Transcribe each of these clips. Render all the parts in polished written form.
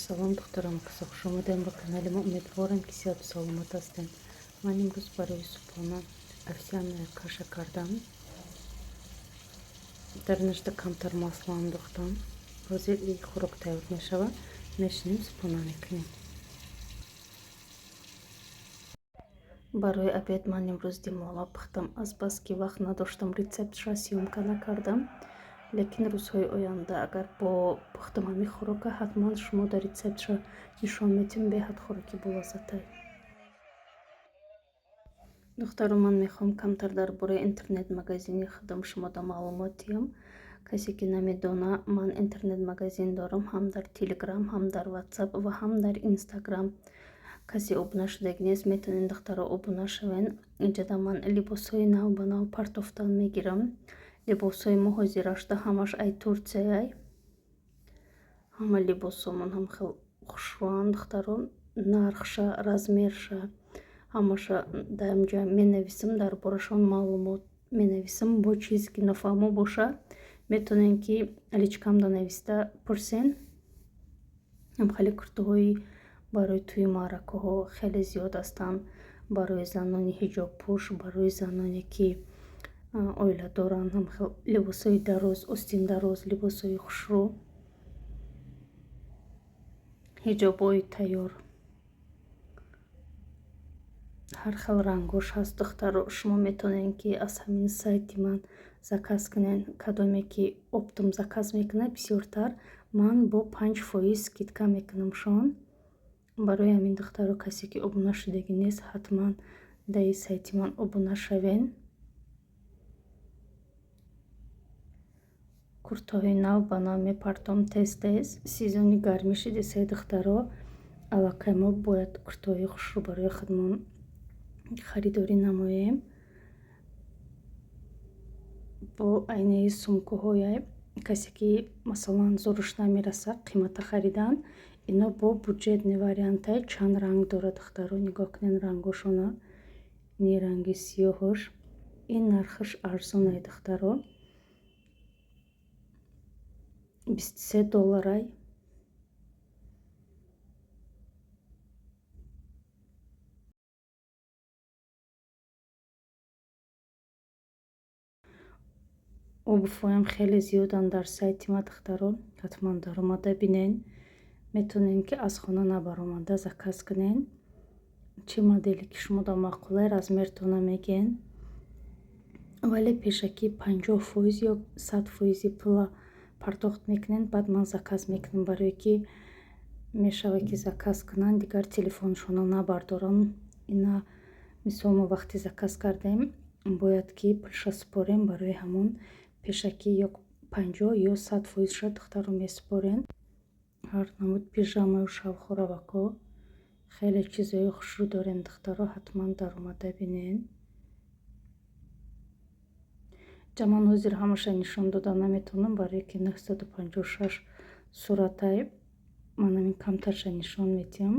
Салом, духтарам, хуш омадем ба канали мо. Умедворам, ки сиҳату саломат ҳастем. Ман имрӯз барои субҳона овсяная каша кардам. Дар нашта камтар масло андохтам. Ҳозир и хӯрок тайёр мешавад, мешинем, субҳона мекунем. Барои обед ман имрӯз димола пухтам. Азбаски вақт надоштам, рецептша съёмка накардам, лекин рӯзҳои оянда агар бо пухтам ҳамин хӯрока, ҳатман шумо дар рецептша нишон медиҳем. Беҳад хӯроки болаззатай. Духтаро, ман мехоҳам камтар дар бораи интернет-магазини худам шумода маълумот диҳам. Касе ки намедона, ман интернет-магазин дорам ҳам дар Телеграм, ҳам дар Ватсап ва ҳам дар Инстаграм. Касе обуна шудагӣ нест, метавонед, духтаро, обуна шавен. Инҷода ман либосҳои нав ба нав партофтан мегирам. Либосҳои мо ҳозирашуда ҳамаш ай Турсияй. Ҳама либосҳомон ҳам хел хушрӯанд, духтаро. Нархша, размерша, ҳамаша дар инҷа менависам, дар борашон маълумот менависам. Бо чизе ки нофаҳмо боша, метавонем ки личкамда нависта пурсен. Ҳам хеле куртаҳои барои тӯи маъракаҳо хеле зиёд ҳастанд, барои занони ҳиҷобпӯш, барои заноне ки оила доранд, ҳам хел либосҳои дароз, остин дароз, либосҳои хушрӯ, ҳиҷобҳои тайёр, ҳар хел рангош ҳаст. Духтаро, шумо метавонед, ки аз ҳамин сайти ман заказ кунед. Кадоме ки оптом заказ мекунад бисёртар, ман бо 5% скидка мекунамшон. Барои ҳамин, духтаро, касе ки обуна шудагӣ нест, ҳатман дар сайти ман обуна шавен. Куртаҳои нав ба нав мепартом тез тез. Сезони гармӣ шидесай, духтаро, аллакай мо бояд куртаҳои хушрӯ барои худмон харидорӣ намоем. Бо айнаи сумкаҳоя, касе ки масалан зӯраш намерасад қимата харидан, ино бо бюджетный вариантай. Чанд ранг дорад, духтаро, нигоҳ кунед рангошона. Ини ранги сиёҳаш, ин нархаш арзонай, духтаро, 23 долларай. Обувҳоям хеле зиёданд дар сайти ма, духтаро, ҳатман даромада бинен. Метавонед, ки аз хона набаромада заказ кунед. Чӣ моделе ки шумода маъқулай, размертона мегӯен, вале пешакӣ 50% ё 100 фоизи пула пардохт мекунед, баъд ман заказ мекунам, барое ки мешавад, ки заказ кунанд, дигар телефоншонро набардоранд. Ина мисол, мо вақте заказ кардем, бояд ки пулша супорем. Барои ҳамон пешакӣ ё 50 ё 100 фоизша, духтаро, месупорен. Ҳар намуд пижамаю шалворавако, хеле чизҳои хушрӯ дорем, духтаро, ҳатман даромада бинен. Ман ҳозир ҳамаша нишон дода наметавонам, барое ки 956 суратай. Ман ҳамин камтарша нишон медиҳам,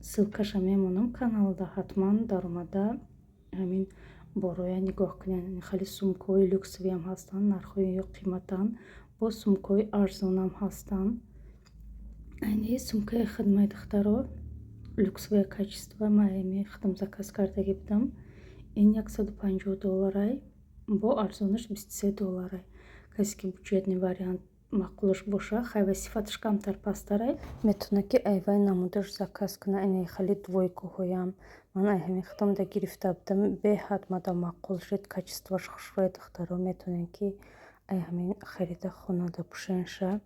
ссылкаша мемонам каналда, ҳатман даромада ҳамин бороя нигоҳ кунед. Хеле сумкаҳои люксовиам ҳастанд, нархҳои ё қиматанд, бо сумкаҳои арзонам ҳастанд. Айни сумкаи хидмаи, духтаро, люксовое качество, ман ами худам заказ кардагӣ будам. Ин 150 долларай, бо арзонаш 23 долларай. Касе ки бюджетный вариант маъқулаш боша, хайва сифаташ камтар пасттарай, метавонад, ки айвай намудаш заказ кунад. Ини хеле двойкаҳоям ман ай ҳамин худамда гирифта будам, беҳад мада маъқул шуд, качествоаш хушрӯя. Духтаро, метавонед, ки ай ҳамин харида хонада пӯшенша,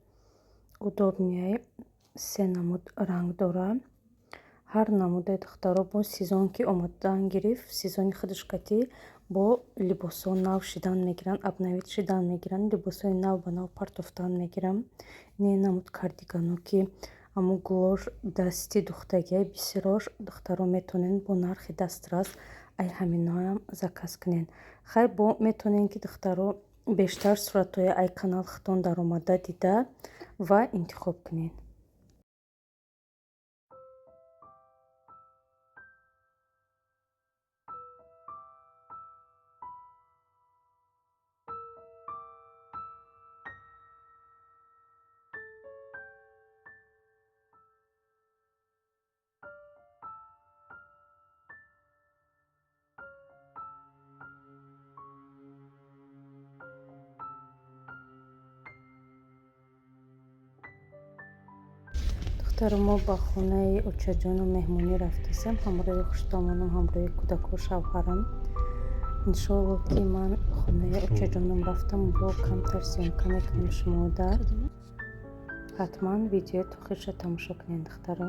удобныйай. Се намуд ранг дора, ҳар намудаи, духтаро. Бо сезон ки омадан гирифт, сезони худаш катӣ бо либосҳо нав шидан мегиранд, обновить шидан мегиранд, либосҳои нав ба нав партофтан мегирам. Не намуд кардигано, ки ҳамун гулош дасти духтагиай бисёрош, духтаро, метавонед бо нархи дастрас ай ҳаминоам заказ кунед. Хай, бо метавонед, ки, духтаро, бештар суратҳои ай канал худтон даромада дида ва интихоб кунед. Духтари мо ба хонаи очаҷону меҳмонӣ рафтасем, ҳамроҳи хуштомонам, ҳамроҳи кӯдаку шавҳарам. Иншоалло, ки ман хонаи очаҷонам рафтам, бо камтар съёмка мекунем шумода. Ҳатман видеои то охирша тамошо кунед, духтаро.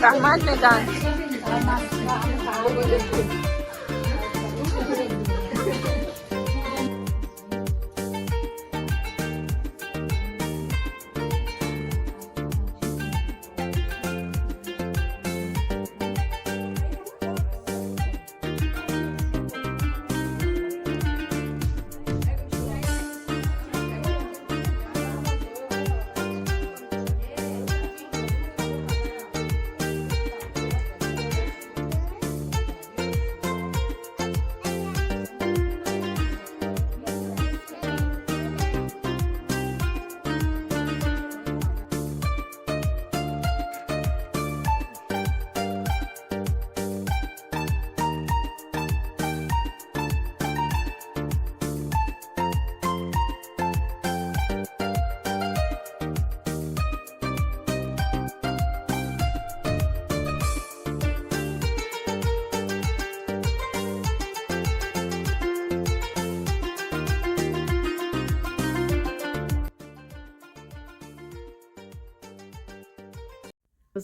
Раҳмат меган.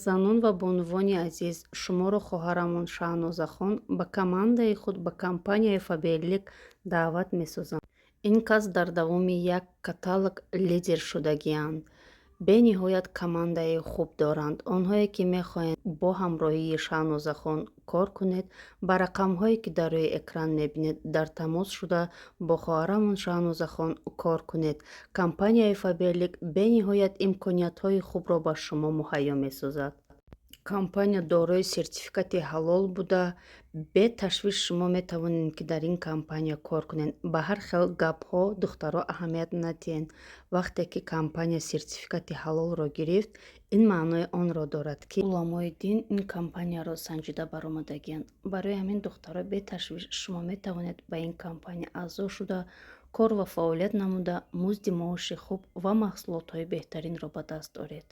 Занон ва бонувони азиз, шуморо хоҳарамон Шаҳнозахон ба командаи худ, ба компанияи Фаберлик даъват месозам. Ин кас дар давоми як каталог лидер шудагианд. Бениҳоят командаи хуб доранд. Онҳое ки мехоҳед бо ҳамроҳии Шаҳнозахон кор кунед, ба рақамҳое ки дар рӯи экран мебинед, дар тамос шуда, бо хоҳарамон Шаҳнозахон кор кунед. Компанияи Фаберлик бениҳоят имкониятҳои хубро ба шумо муҳайё месозад. Компания дорои сертификати ҳалол буда, беташвиш шумо метавонед, ки дар ин компания кор кунед. Ба ҳар хел гапҳо, духтаро, аҳамият надиҳед. Вақте ки компания сертификати ҳалолро гирифт, ин маънои онро дорад, ки уламои дин ин компанияро санҷида баромадагианд. Барои ҳамин, духтаро, беташвиш шумо метавонед ба ин компания аъзо шуда, кор ва фаъолият намуда, музди маоши хуб ва маҳсулотҳои беҳтаринро ба даст оред.